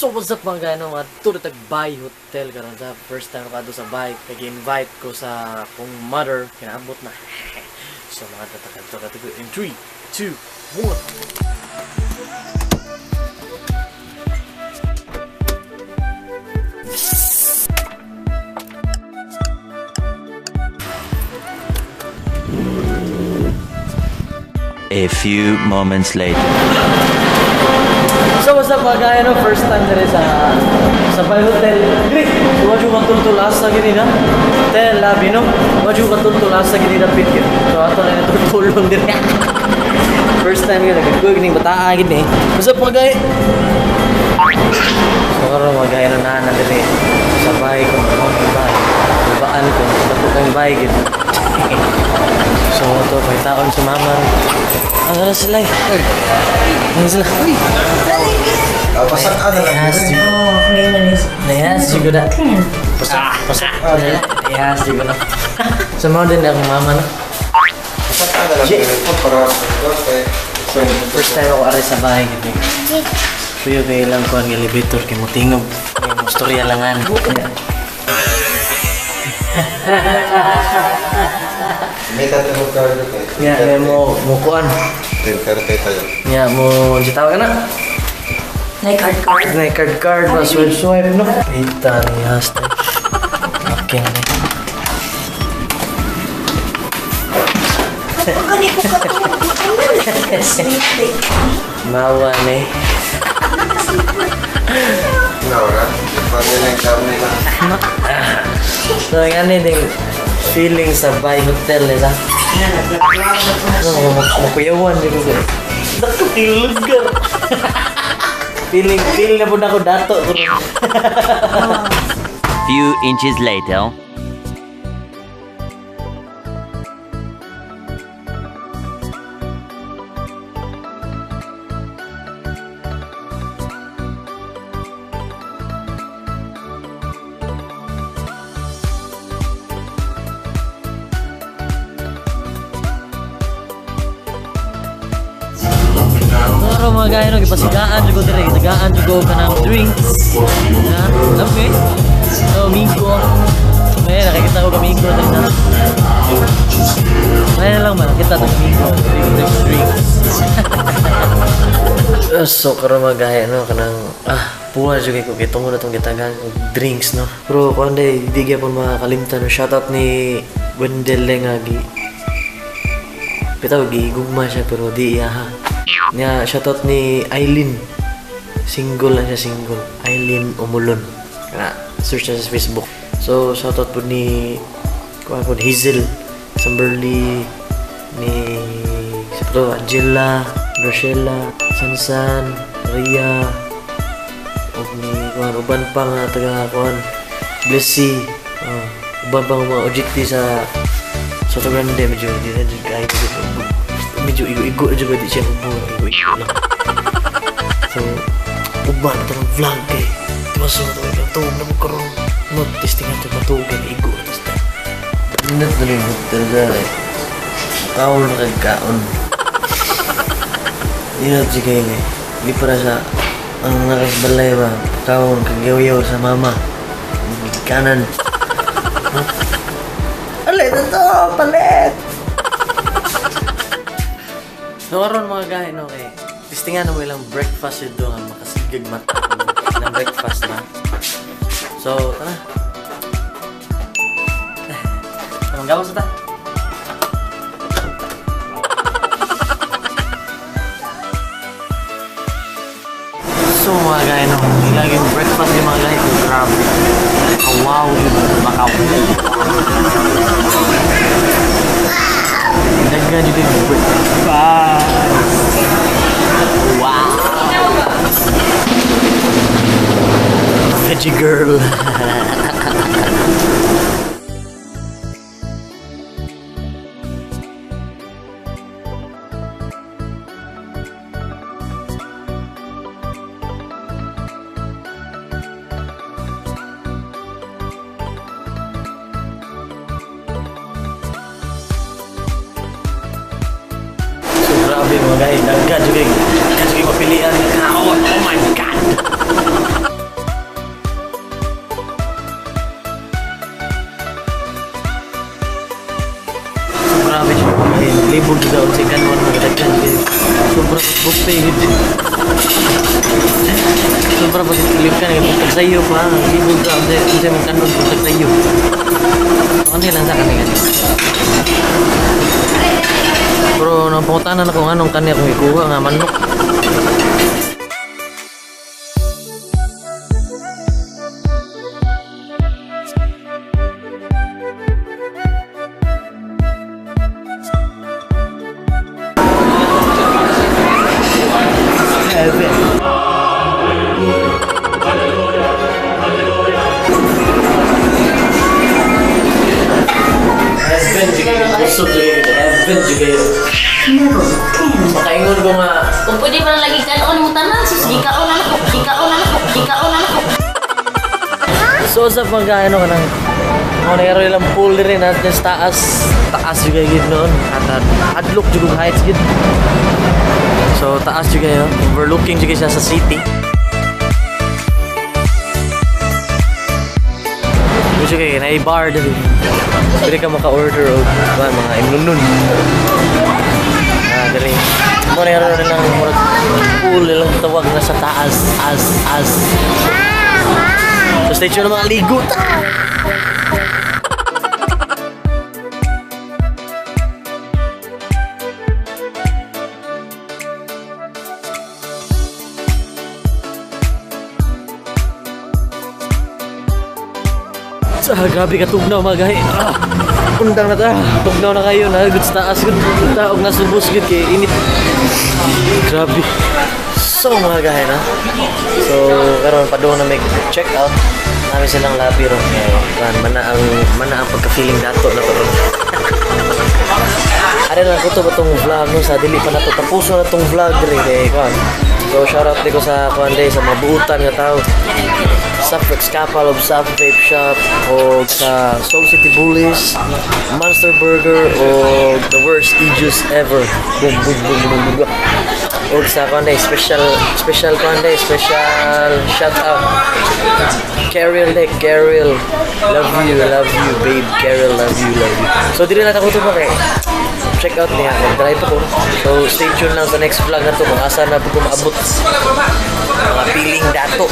So what's up mga gano, mga tulad Bay Hotel karon sa first time ko sa Bay, kay invite ko sa akong mother, kinaabot na. So mga tatakad in 3, 2, 1. A few moments later. So what's up mga gaya, no? First time diri sa Bay Hotel. Diri, waju katultul asa gini na. Hotel labi no. Waju katultul asa gini na pit. So ato na tultulon diri. First time gyud nagkuog ning bataa gini. What's up mga gaya? So karon mga gaya na na diri sa bay ko mo bay. Baan ko dako kang bay gid. So ato pagtaon si mama. Ano na sila? Ano sila? Pasak ka na lang. Nahas juga na. Pasak ka na. Nahas juga na. Sa mga din akong mama na. Pasak ka na lang. Para first time ako aray sa bahay. Kuya kayo lang ko ang elevator kay mutingog. Mustorya langan. May tatlo card ko. Nga mo mukuan. Tayo. Nga mo gitawag ka na. Like card card. May card card ba swipe swipe no. Ita ni hasta. Okay na. Mawa ni. Naura. Pag nila. So nga ni ding feeling sa Bay Hotel eh sa. No, makuyawan di ko. Dako lugar. Feeling feel na po na ako dato. Few inches later. Pero mga gaya no, gipasigaan jud ko dire, gitagaan jud ko kanang drinks. Na, okay. So migo. May nakikita ko kamigo din na. May lang man nakita tong migo, drinks drinks. So karon mga gaya no, kanang puwa jud ko kay tungod atong gitagaan og drinks no. Pero kuan day di gyapon makakalimtan no, shoutout ni Wendell nga gi. Bitaw gigugma siya pero di iya ha. Nya shoutout ni Eileen. Single lang siya, single. Eileen Umulon. Kana search na sa Facebook. So shoutout po ni kuan po Hazel, Samberly, ni sa Angela, Rochella, Sansan, Ria, og ni kuan uban pa nga taga kuan Blessy, uban pa nga mga OJT sa Soto Grande medyo di na jud kaayo medyo igo-igo jud di siya ubo igo-igo lang. So uban ta ng vlog kay di ba so to kay tuog na mo karon no testing ato matuog kay igo ato sa nindot na rin hotel dere. Kaon na kay kaon. Inot si kay kay di para sa ang nakasbalay ba kaon kag yaw sa mama kanan. Alit ito, palit! So karon mga gahe no kay testingan na mo ilang breakfast dito nga makasigag mata ng breakfast na. So tara. Anong gawas ta? So mga gahe no, ilang yung breakfast yung mga gahe ko grabe. Wow, baka. Daghan jud yung breakfast. Wow. Veggie girl. Grabe mga guys, daghan jud kay mapilian. Oh my God. Buffet. Sobra pag ka na tagsayo pa. Libog ka unsa man kanon kung tagsayo. Ano lang sa kani kani. Pero nang pangutanan ako nganong kani akong ikuha nga manok. Makaingon ko nga. Kung pwede pa lang lagi kaon mo tanan, sus gikaon na nako, gikaon na nako, gikaon na nako. So sa pagka ano ka nang mga nagkaroon ilang pool rin natin sa taas. Taas juga gid noon. At adlok juga heights gid. So taas juga yun. Overlooking juga siya sa city. Gusto kayo, na bar dali. Pwede ka maka-order o ba, mga imnunun. Ah, dali. Mo na rin lang murag pool nilang tawag na sa taas, as, as. So stay tuned mga ligo. Ah, grabe ka tugnaw mga gahi. Ah, undang na ta. Tugnaw na kayo. Nagod sa taas. Gud taog na subos gud kay init. Grabe. So mga gahi na. So karon padung na may check out. Nami silang labi ron kay kan mana ang pagka-feeling dato na to ron. Are lang ko to ba tong vlog no sa dili pa nato tapuso na tong vlog diri kay kan. So shout out di ko sa kuan day sa mga buutan nga tao. Sa Flex Kapal of Saf Vape Shop o sa Soul City Bullies, Monster Burger o the worst e-juice ever. Boom boom boom boom boom. O sa kuan day special special kuan day special shout out. Carol day, Carol. Love you babe. Carol, love you, love you. So dili na ako to pa kay check out niya, nag-drive ako. So stay tuned lang sa next vlog na to kung asa na po ko maabot. Mga feeling dato.